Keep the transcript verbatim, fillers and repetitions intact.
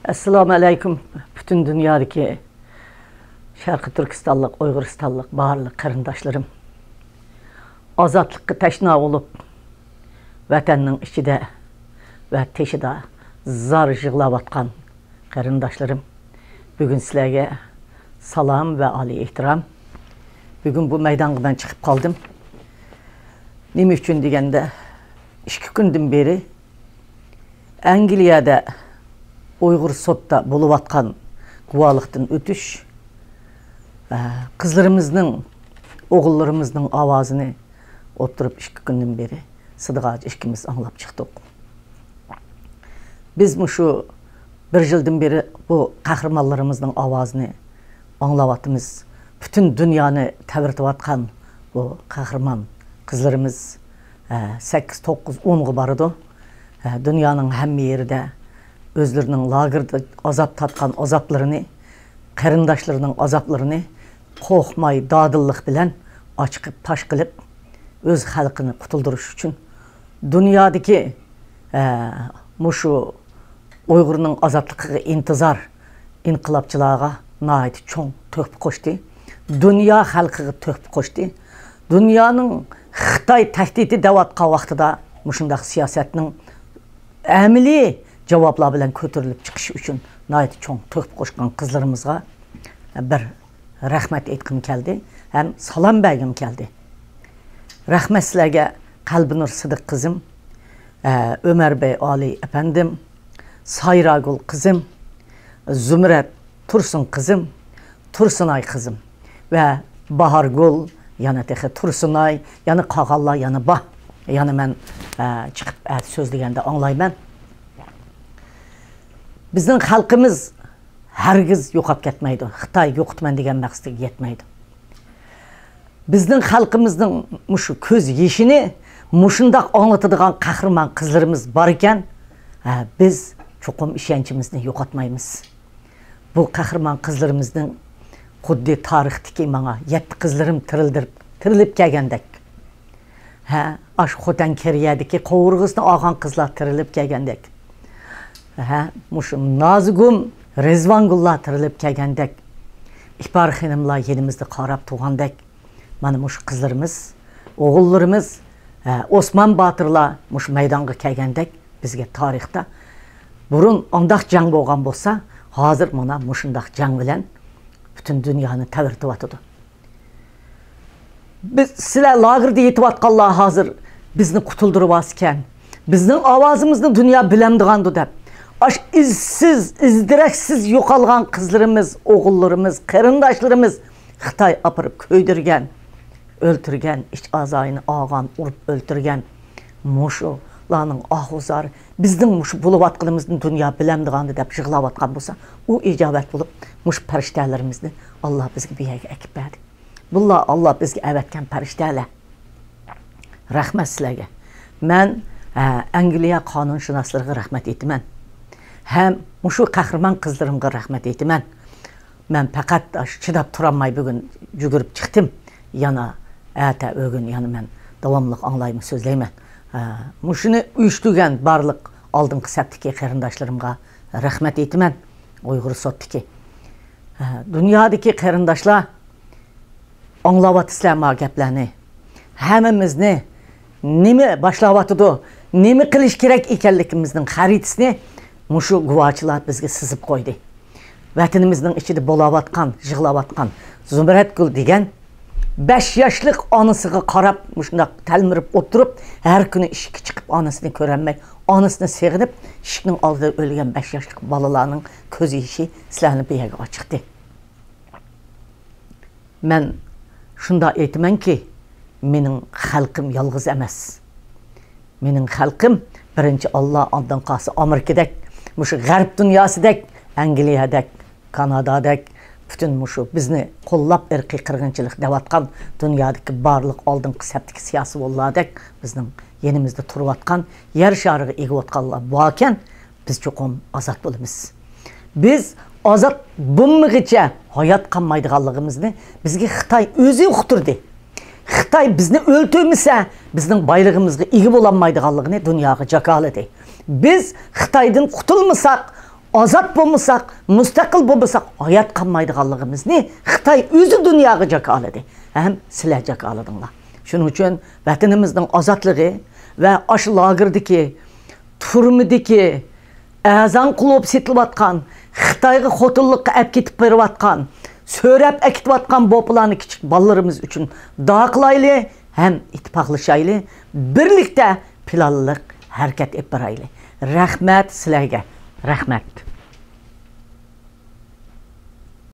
ئەسسالامۇ ئەلەيكۇم، پۈتۈن دۇنيادىكى شەرقىي تۈركىستانلىق، ئۇيغۇرىستانلىق بارلىق قېرىنداشلىرىم. ئازادلىققا تەشنا بولۇپ، ۋەتەننىڭ ئىچىدە ۋە تېشىدا زار يىغلاۋاتقان قېرىنداشلىرىم، بۈگۈن سىلەرگە سالام ۋە ئالىي ئېھتىرام. بۈگۈن بۇ مەيدانغا مەن چىقىپ قالدىم. نېمە ئۈچۈن دېگەندە، ئىككى كۈندىن بېرى ئەنگلىيەدە ئۇيغۇر سوتتا بولۇۋاتقان گۇۋاھلىقتىن ئۆتۈش، ئە، قىزلىرىمىزنىڭ، ئوغۇللىرىمىزنىڭ ئاۋازىنى ئولتۇرۇپ ئىككى كۈندىن بېرى سىدىق ھاجى ئىككىمىز ئاڭلاپ چىقتۇق. بىز مۇشۇ بىر يىلدىن بېرى بۇ قەھرىمانلىرىمىزنىڭ ئاۋازىنى ئاڭلاۋاتىمىز. پۈتۈن دۇنيانى تەۋرىتىۋاتقان بۇ قەھرىمان قىزلىرىمىز، ھە، سەككىز، توققۇز، ئونغا بارىدۇ. ھە، دۇنيانىڭ ھەممە يېرىدە ئۆزلىرىنىڭ لاگېردا ئازاب تارتقان ئازابلىرىنى، قېرىنداشلىرىنىڭ ئازابلىرىنى قورقماي، دادىللىق بىلەن ئاچىقىپ پاش قىلىپ، ئۆز خەلقىنى قۇتۇلدۇرۇش ئۈچۈن دۇنيادىكى، ئە، مۇشۇ ئۇيغۇرنىڭ ئازادلىقىغا ئىنتىزار ئىنقىلابچىلارغا ناھايىتى چوڭ تۆھپە قوشتى. دۇنيا خەلقىگە تۆھپە قوشتى. دۇنيانىڭ خىتاي تەھدىتى دەۋاتقان ۋاقتىدا مۇشۇنداق سىياسەتنىڭ ئەمەلىي جاۋابلار بىلەن كۆتۈرۈلۈپ چىقىشى ئۈچۈن ناھايىتى چوڭ تۆھپە قوشقان قىزلىرىمىزغا بىر رەھمەت ئېيتقۇم كەلدى ھەم سالام بەرگۈم كەلدى. رەھمەت سىلەرگە، قەلبىنۇر سىدىق قىزىم، ئە، ئۆمەر بەي ئالىي ئەپەندىم، سايراگۈل قىزىم، زۇمرەت تۇرسۇن قىزىم، تۇرسۇنئاي قىزىم ۋە باھارگۈل، يەنە تېخى تۇرسۇنئاي، يەنە قالغانلار يەنە بار. يەنە مەن، ئە، چىقىپ، ئە، سۆزلىگەندە ئاڭلايمەن. بىزنىڭ خەلقىمىز ھەرگىز يوقاپ كەتمەيدۇ. خىتاي يوقىتىمەن دېگەن مەقسىتىگە يەتمەيدۇ. بىزنىڭ خەلقىمىزنىڭ مۇشۇ كۆز يېشىنى مۇشۇنداق ئاڭلىتىدىغان قەھرىمان قىزلىرىمىز بار ئىكەن، ھە، بىز چوقۇم ئىشەنچىمىزنى يوقاتمايمىز. بۇ قەھرىمان قىزلىرىمىزنىڭ خۇددى تارىختىكى ماڭا يەتتە قىزلىرىم تىرىلدۈرۈپ، تىرىلىپ كەلگەندەك. ھە، ئاشۇ خوتەن كېرىيەدىكى قوۋۇرغىسىنى ئالغان قىزلار تىرىلىپ كەلگەندەك. ھە، مۇشۇ نازۇگۇم، رىزۋانگۈللار تىرىلىپ كەلگەندەك. ئىپار خېنىملار يېنىمىزدا قاراپ تۇرغاندەك. مانا مۇشۇ قىزلىرىمىز، ئوغۇللىرىمىز، ھە، ئوسمان باتۇرلار مۇشۇ مەيدانغا كەلگەندەك بىزگە تارىختا بۇرۇن ئانداق جەڭ بولغان بولسا، ھازىر مانا مۇشۇنداق جەڭ بىلەن پۈتۈن دۇنيانى تەۋرىتىۋاتىدۇ. بىز، سىلەر لاگېردا يېتىۋاتقانلار ھازىر بىزنى قۇتۇلدۇرۇۋالسىكەن، بىزنىڭ ئاۋازىمىزنى دۇنيا بىلەمدىغاندۇ دەپ، ئاشۇ ئىزسىز، ئىز-دېرەكسىز يوقالغان قىزلىرىمىز، ئوغۇللىرىمىز، قېرىنداشلىرىمىز خىتاي ئاپىرىپ كۆيدۈرگەن، ئۆلتۈرگەن، ئىچ ئەزايىنى ئالغان، ئۇرۇپ ئۆلتۈرگەن. مۇشۇلارنىڭ ئاھۇ زارى، بىزنىڭ مۇشۇ بولۇۋاتقىنىمىزنى دۇنيا بىلەمدىغاندۇ دەپ يىغلاۋاتقان بولسا، ئۇ ئىجابەت بولۇپ، مۇشۇ پەرىشتەلىرىمىزنى ئاللا بىزگە بۇ يەرگە ئەكىپ بەردى. بۇلار ئاللا بىزگە ئەۋەتكەن پەرىشتەلەر. رەھمەت سىلەرگە. مەن، ئە، ئەنگلىيە قانۇنشۇناسلىرىغا رەھمەت ئېيتىمەن. ھەم مۇشۇ قەھرىمان قىزلىرىمغا رەھمەت ئېيتىمەن. مەن پەقەت ئاشۇ چىداپ تۇرالماي بۈگۈن يۈگۈرۈپ چىقتىم. يەنە ئەتە، ئۆگۈن يەنە مەن داۋاملىق ئاڭلايمەن، سۆزلەيمەن. ئە، مۇشۇنى ئۇيۇشتۇرغان بارلىق ئالدىنقى سەپتىكى قېرىنداشلىرىمغا رەھمەت ئېيتىمەن. ئۇيغۇر سوتتىكى، ئە، دۇنيادىكى قېرىنداشلار، ئاڭلاۋاتىسىلەر ما گەپلەرنى؟ ھەممىمىزنى نېمە باشلاۋاتىدۇ، نېمە قىلىش كېرەك ئىكەنلىكىمىزنىڭ خەرىتىسىنى مۇشۇ گۇۋاچىلار بىزگە سىزىپ قويدى. ۋەتىنىمىزنىڭ ئىچىدە بولاۋاتقان، يىغلاۋاتقان زۇمرەتگۈل دېگەن بەش ياشلىق ئانىسىغا قاراپ مۇشۇنداق تەلمۈرۈپ ئولتۇرۇپ، ھەر كۈنى ئىشىككە چىقىپ ئانىسىنى كۆرەلمەي، ئانىسىنى سېغىنىپ، ئىشىكنىڭ ئالدىدا ئۆلگەن بەش ياشلىق بالىلارنىڭ كۆز يېشى سىلەرنى بۇ يەرگە ئاچىقتى. مەن شۇنداق ئېيتىمەنكى، مېنىڭ خەلقىم يالغۇز ئەمەس. مېنىڭ خەلقىم بىرىنچى ئاللا، ئاندىن قالسا ئامېرىكىدەك، مۇشۇ غەرب دۇنياسىدەك، ئەنگلىيەدەك، كانادادەك، پۈتۈن مۇشۇ بىزنى قوللاپ ئىرقىي قىرغىنچىلىق دەۋاتقان دۇنيادىكى بارلىق ئالدىنقى سەپتىكى سىياسىيونلاردەك بىزنىڭ يېنىمىزدا تۇرۇۋاتقان، يەر شارىغا ئىگە بولۇۋاتقانلار باركەن، بىز چوقۇم ئازاد بولىمىز. بىز ئازاد بولمىغىچە ھايات قالمايدىغانلىقىمىزنى بىزگە خىتاي ئۆزى ئۇقتۇردى. خىتاي بىزنى ئۆلتۈرمىسە، بىزنىڭ بايلىقىمىزغا ئىگە بولالمايدىغانلىقىنى دۇنياغا جاكارلىدى. بىز خىتايدىن قۇتۇلمىساق، ئازاد بولمىساق، مۇستەقىل بولمىساق، ھايات قالمايدىغانلىقىمىزنى خىتاي ئۆزى دۇنياغا جاكارلىدى. ھەم سىلەر جاكارلىدىڭلار. شۇنىڭ ئۈچۈن ۋەتىنىمىزنىڭ ئازادلىقى ۋە ئاشۇ لاگېردىكى، تۈرمىدىكى، ئەزان قىلىپ سېتىلىۋاتقان، خىتايغا خوتۇنلۇققا ئەپ كېتىپ بېرىۋاتقان، سۆرەپ ئەكېتىۋاتقان بوپىلارنى كىچىك بالىلىرىمىز ئۈچۈن دۇئا قىلايلى ھەم ئىتتىپاقلىشايلى، بىرلىكتە پىلانلىق ھەرىكەت ئېلىپ بارايلى. رەھمەت سىلەرگە. رەھمەت.